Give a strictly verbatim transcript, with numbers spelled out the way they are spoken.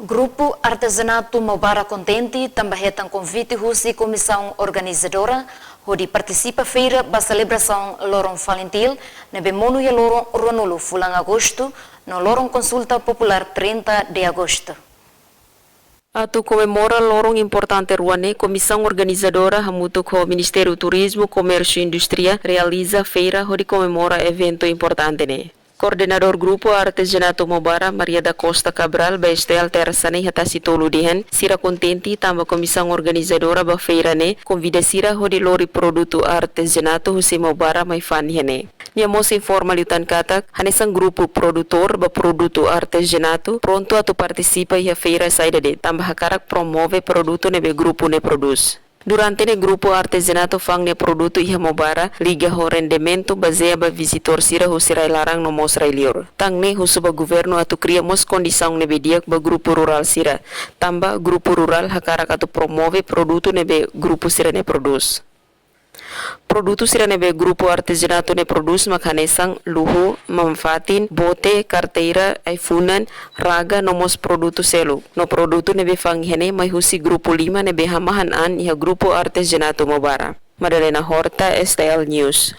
Grupu Artezanatu Maubara kontente tanba hetan konvite husi Komisaun Organizadora hodi partisipa feira ba selebrasaun Loron Falintil ne'ebé monu iha loron ruanulu fulan Agostu no loron konsulta populár trinta de Agosto. Atu komemora loron importante rua ne'e, Komisaun Organizadora hamutuk ho Ministériu Turizmu, Komérsiu Indústria realiza feira hodi komemora eventu importante ne'e. Koordenadór Grupu Artezanatu Maubara, Maria da Costa Cabral, ba S T L Tersa ne'e hatasi tolu dehan, sira kontente tanba Komisaun Organizadora ba feira ne'e konvida sira hodi lori produtu artezanatu husi Maubara mai fa'an iha ne'e. Nia mós informa liután katak, hanesan grupu produtór ba produtu artezanatu prontu atu partisipa iha feira saida de'it, tanba hakarak promove produtu ne'ebé grupu ne'e prodús. Durante ne'e Grupu Artezanatu fa'an nia produtu iha Maubara, liga ho rendimentu bazeia ba vizitór sira husi rai-laran no mós rai-liur. Tan ne'e husu ba governu atu kria mós kondisaun ne'ebé di'ak ba grupu rurál sira, tanba grupu rurál hakarak atu promove produtu ne'ebé grupu sira-ne'e prodús. Produtu sira ne'ebé Grupu Artezanatu ne'e prodús mak hanesan luhu, mama-fatin, bote, karteira, ai-funan, raga no mós produtu seluk. No produtu ne'ebé fa'an iha ne'e mai husi grupu lima ne'ebé hamahan an iha Grupu Artezanatu Maubara. Madalena Horta, S T L News.